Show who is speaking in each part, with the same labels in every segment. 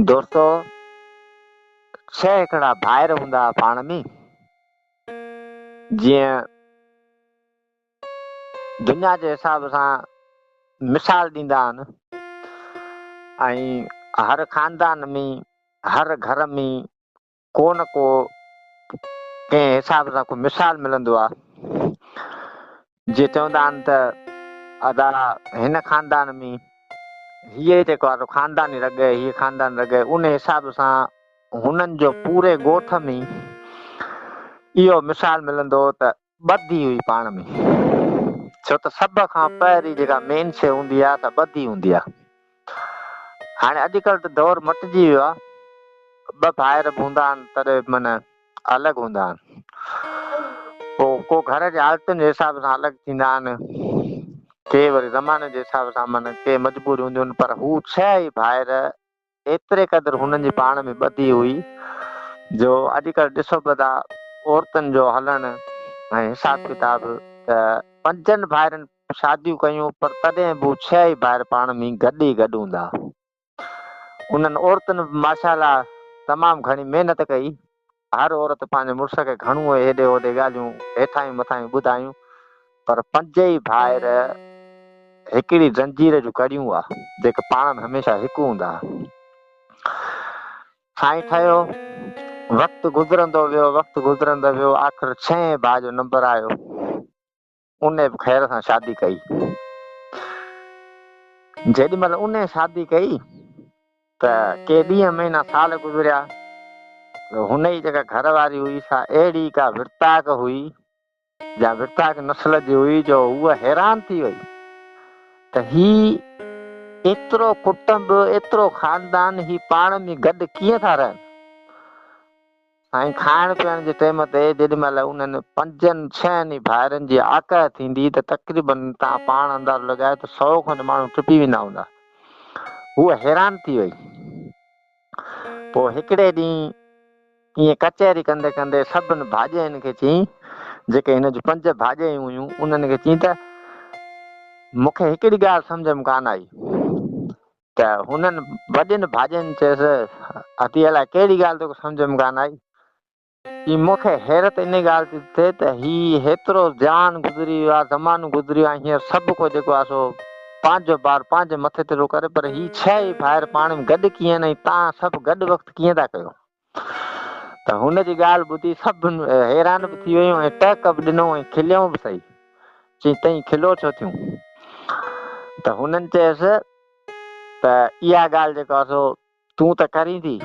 Speaker 1: دوستو ڇهه هڪڙا ڀائر هوندا ها پاڻ ۾ جيئن دنيا جي حساب سان مثال ڏيندا آهن ۽ هر خاندان ۾ هر گهر ۾ ڪو نه ڪو ڪنهن حساب سان ڪو مثال ملندو آ. جيئن چوندا آهن ته ادا هن خاندان ۾ هيء جيڪو آ سو خانداني رڳ آهي، هيء خانداني رڳ آهي، ان حساب سان هنن جو پوري ڳوٺ ۾ اهو مثال ملندو هو ته ٻڌي هئي پاڻ ۾. ڇو ته سڀ کان پهرين جيڪا مين شيء هوندي آ سا ٻڌي هوندي آ. هاڻي اڄڪلهه ته دور مٽجي ويو آ. ٻه ڀائر به هوندا آهن تڏهن به معنيٰ الڳ هوندا آهن. پوء ڪو گهر جي حالتن جي حساب سان الڳ ٿيندا آهن. ڪي وري زماني جي حساب سان معنيٰ ڪي مجبوريون هونديون آهن پر هو ڇهه ئي ڀائر ايتري قدر هنن جي پاڻ ۾ ٻڌي هئي جو اڄڪلهه ڏسو به ٿا عورتن جو هلڻ ۽ حساب ڪتاب ته پنجن ڀائرن شاديون ڪيون پر تڏهن به هو ڇهه ئي ڀائر پاڻ ۾ گڏ ئي گڏ هوندا. انهن عورتن به ماشاء الله تمام گهڻي محنت ڪئي. هر عورت پنهنجي مڙس کي گهڻو هيڏي هوڏي ڳالهيون هيٺاهيون مٿاهيون ٻڌايون پر پنج ئي ڀائر هڪڙي زنجير جون ڪڙيون هئا جيڪي پاڻ ۾ هميشه هڪ هوندا ها. سائين ٺهيو وقت گذرندو ويو وقت گذرندو ويو آخر ڇهين ڀاء جو نمبر آيو. انهي به خير سان شادي ڪئي. جيڏي مهل انهي شادي ڪئي ته ڪي ڏينهن مهينا سال گذريا ته هن جي جيڪا گهر واري هئي سا اهڙي ڪا ورتاڪ هئي يا ورتاڪ نسل جي هئي جو هوء حيران ٿي وئي ته هي ايترو ڪٽنب ايترو خاندان هي پاڻ ۾ گڏ ڪيئن ٿا رهن. سائين کائڻ پيئڻ جي ٽيم تي جيڏي مهل انهن پنجن ڇهن ئي ڀائرن جي آڪهه ٿيندي ته تقريبن توهان پاڻ اندازو لڳايو ته سئو کن ماڻهو ٽپي ويندا هوندا. هوء حيران ٿي وئي. پوء هڪڙي ڏينهن ائين ڪچهري ڪندي ڪندي سڀن ڀاڄين کي چيائين، جيڪي هن جون پنج ڀاڄايون هيون، انهن کي چيائين ته مون کي هڪڙي ڳالهه سمجهه ۾ ڪانه آئي. ته هنن وڏين ڀاڄين چيس، ادي الائي ڪهڙي ڳالهه توکي سمجهه ۾ ڪانه آئي؟ چي مون کي حيرت انهي ڳالهه تي ٿئي ته هي هيترو زيان گذري ويو آهي، زمانو گذري ويو آهي، هينئر سڀ ڪو جيڪو آهي سو پنهنجو بار پنهنجي مٿي تي ٿو ڪري، پر هي ڇهه ئي ڀائر پاڻ ۾ گڏ ڪيئن ۽ توهان سڀ گڏ وقت ڪيئن ٿا ڪيو؟ ته هن جي ڳالهه ٻڌي سڀ حيران به ٿي ويون ۽ ٽهڪ به ڏنو ۽ کليون به سهي. چي تئين کلو ڇو ٿيون؟ ته هنن چيس ته اها ڳالهه جيڪو آهي سو تون ته ڪرين ٿي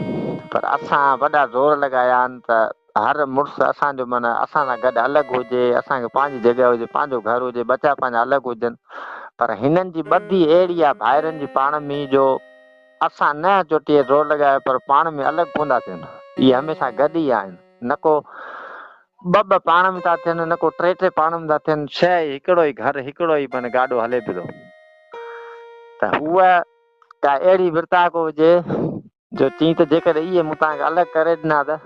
Speaker 1: پر اسان وڏا زور لڳايا آهن ته هر مڙس اسان جو معنيٰ اسان سان گڏ الڳ هجي، اسان کي پنهنجي جڳهه هجي، پنهنجو گهر هجي، ٻچا پنهنجا الڳ هجن پر هنن جي ٻڌي اهڙي آهي ڀائرن جي پاڻ ۾ جو اسان نه چوٽيء زور لڳايو پر پاڻ ۾ الڳ ڪونه ٿا ٿين، اهي هميشه گڏ ئي آهن، نه ڪو ٻه ٻه پاڻ ۾ ٿا ٿين، نه ڪو ٽي ٽي پاڻ ۾ ٿا ٿين، شيء ئي هڪڙو ئي گهر، هڪڙو ئي معنيٰ گاڏو هلي پيو ٿو. ته هوء ڪا اهڙي ورتاڪ هجي جو چئين ته جيڪڏهن اهي مون توهان کي الڳ ڪري ڏنا ته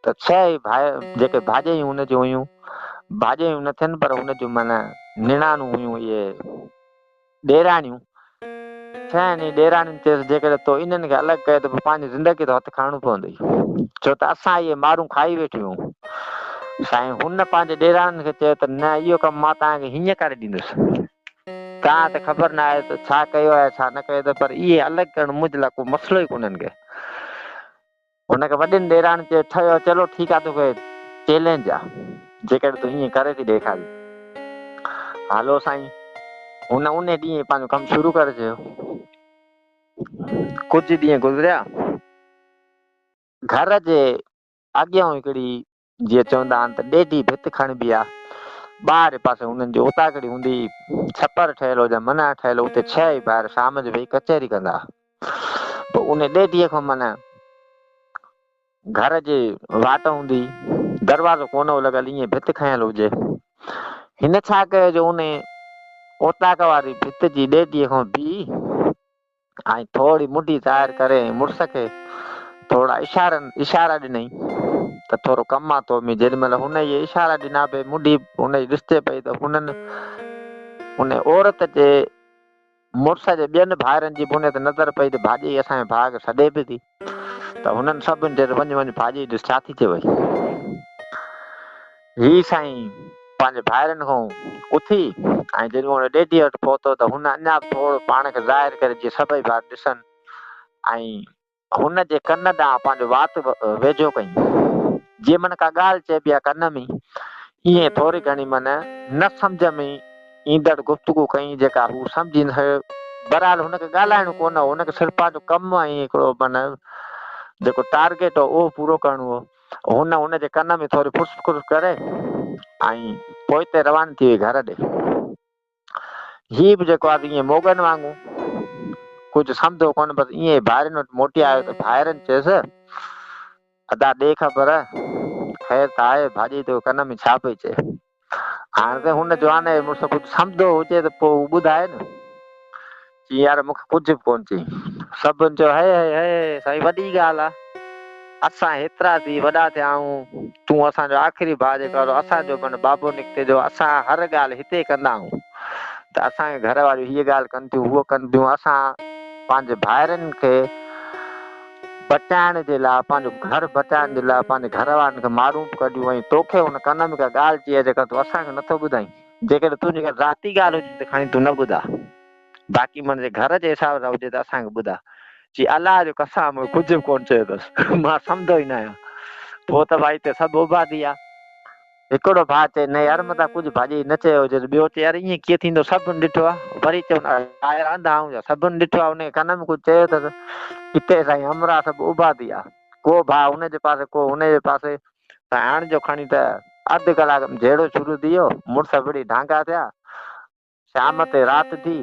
Speaker 1: ته ڇهه ئي ڀاء جيڪي ڀاڄايون هن جون هيون، ڀاڄايون نه ٿين پر هن جون معنيٰ نڻانون هيون اهي ڏيراڻيون، ڇهن ئي ڏيراڻين چيس، جيڪڏهن تو انهن کي الڳ ڪيو ته پوء پنهنجي زندگيء تي هٿ کڻڻو پوندئي، ڇو ته اسان اهي مارون کائي ويٺيون آهيون. سائين هن پنهنجي ڏيراڻين کي چيو ته نه اهو ڪم مان توهان کي هيئن ڪري ڏيندس. توهان ته خبر نه آهي ته ڇا ڪيو آهي ڇا نه ڪيو اٿو، پر اهي الڳ ڪرڻ منهنجي لاء ڪو مسئلو ئي ڪونهن ڪي. هن کي وڏين ڏيراڻين چيو، ٺهيو چلو ٺيڪ آ توکي چئلينج آ، جيڪڏهن تون ائين ڪري ٿي ڏيکارين. هلو سائين. هن انهي ڏينهن ئي پنهنجو ڪم شروع ڪري ڇڏيو. ڪجهه ڏينهن گذريا. گهر جي اڳيان هڪڙي جيئن چوندا آهن ته ڏيڍي ڀت کڻبي آ. ٻاهرين پاسي هنن جي اوطاقڙي هوندي هئي. ڇپر ٺهيل هو جا منع ٺهيل هو، اتي ڇهه ئي ڀائر شام جو ويهي ڪچهري ڪندا ها. پوء انهي ڏيڍيء کان منع گهر جي واٽ هوندي هئي. دروازو ڪونه هو لڳل، ائين ڀت کنيل هجي. هن ڇا ڪيو جو انهي اوطاق واري ڀت جي ڏيڍيء کان بيهي ۽ ٿوري منڍي ظاهر ڪري ۽ مڙس کي ٿورا اشارن اشارا ڏنائين ته ٿورو ڪم آ تو ۾. جيڏي مهل هن اهي اشارا ڏنا به منڍي هن جي ڏسجي پئي ته هنن ان عورت جي مڙس جي ٻين ڀائرن جي به ان تي نظر پئي ته ڀاڄائي اسان جي ڀاء کي سڏي به ٿي ته هنن سڀن چيو ته وڃ وڃ ڀاڄائي ڏس ڇا ٿي چوي. هي سائين پنهنجي ڀائرن کان اٿي ۽ جڏهن هن ڏيڍيء وٽ پهتو ته هن اڃا به ٿورو پاڻ کي ظاهر ڪري جيئن سڀئي ڀائر ڏسن ۽ هن جي ڪن ڏانهن پنهنجو وات ويجهو ڪيائين. جيئن من ڪا ڳالهه چئبي آهي ڪن ۾، ايئن ٿوري گهڻي من نه سمجهه ۾ ايندڙ گفتگو ڪيائين جيڪا هو سمجهي نه سگهيو. بهرحال هن کي ڳالهائڻو ڪونه هو، هن کي صرف پنهنجو ڪم ۽ هڪڙو من جيڪو ٽارگيٽ هو اهو پورو ڪرڻو هو. هن هن جي ڪن ۾ ٿوري ڦس ڦس ڪري ۽ پوئتي رواني ٿي وئي گهر ڏي. هي به جيڪو آهي ائين موڳن وانگون ڪجهه سمجهو ڪونه بس ائين ئي ڀائرن وٽ موٽي آيو ته ڀائرن چيس ادا ڏي خبر خير ته آهي ڀاڄي تو ڪن ۾ ڇا پئي چئي هاڻ ته هن جوان جي مڙس ڪجهه سمجهو هجي ته پوء هو ٻڌائي نه چي يار مونکي ڪجهه به ڪونه چئي سڀن چيو هي هي هي سائين وڏي ڳالهه آ اسان هيترا ٿي وڏا ٿيا آهيون، تون اسان جو آخري ڀاء جيڪو آهي سو اسان جو من بابو نڪتي جو اسان هر ڳالهه هتي ڪندا آهيون ته اسان کي گهر واريون هيء ڳالهه ڪن ٿيون هوء ڪن ٿيون اسان پنهنجي ڀائرن کي بچائڻ جي لاء پنهنجو گهر بچائڻ جي لاء پنهنجي گهر وارن کي مارون به ڪڍيون ۽ توکي هن ڪن ۾ ڪا ڳالهه چئي آهي جيڪا تون اسان کي نٿو ٻڌائين جيڪڏهن تنهنجي ڪا ذاتي ڳالهه هجي ته کڻي تون نه ٻڌاء. باقي منهنجي گهر جي حساب سان هجي ته اسان کي ٻڌاء. چي الله جو قسم مون ڪجهه به ڪونه چيو اٿس. مان سمجهندو ئي ناهيان. پوء ته ڀائي هتي سڀ اڀا ٿي ويا. هڪڙو ڀاء چئي نه يار متان ڪجهه ڀاڄائي نه چيو هجي ته ٻيو چئي يار ائين ڪيئن ٿيندو سڀن ڏٺو آهي. وري چون يار انڌا آهيون ڇا سڀن ڏٺو آهي ان کي ڪن ۾ ڪجهه چيو اٿس. اتي سائين همراهه سڀ اڀا ٿي ويا. ڪو ڀاء هن جي پاسي ڪو هن جي پاسي. سائين هاڻ جو کڻي ته اڌ ڪلاڪ ۾ جهيڙو شروع ٿي ويو. مڙس وڙهي ڍانگا ٿيا. شام تي رات ٿي،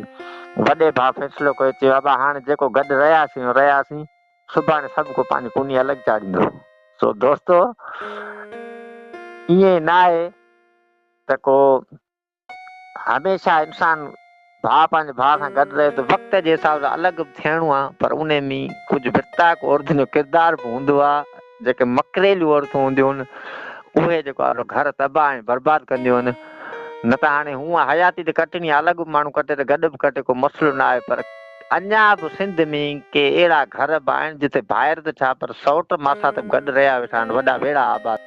Speaker 1: وڏي ڀاء فيصلو ڪيو، چيو ابا هاڻ جيڪو گڏ رهياسين سو رهياسين، سڀاڻي سڀ ڪو پنهنجي ڪوني الڳ چاڙهيندو. سو دوستو ائين ناهي ته ڪو هميشه انسان ڀاء پنهنجي ڀاء سان گڏ رهي ٿو، وقت جي حساب سان الڳ به ٿيڻو آهي پر انهي ۾ ڪجهه ورتاڪ عورتن جو ڪردار به هوندو آهي، جيڪي مڪريليون عورتون هونديون آهن اهي جيڪو آهي سو گهر تباهه ۽ برباد ڪنديون آهن. نه ته هاڻي هونء حياتي ته ڪٽڻي آهي الڳ به ماڻهو ڪٽي ته گڏ به ڪٽي ڪو مسئلو نه آهي پر اڃا به سنڌ ۾ ڪي اهڙا گهر به آهن جتي ڀائر ته ڇا پر سئوٽ ماسات به گڏ رهيا ويٺا آهن وڏا ويڙها آباد.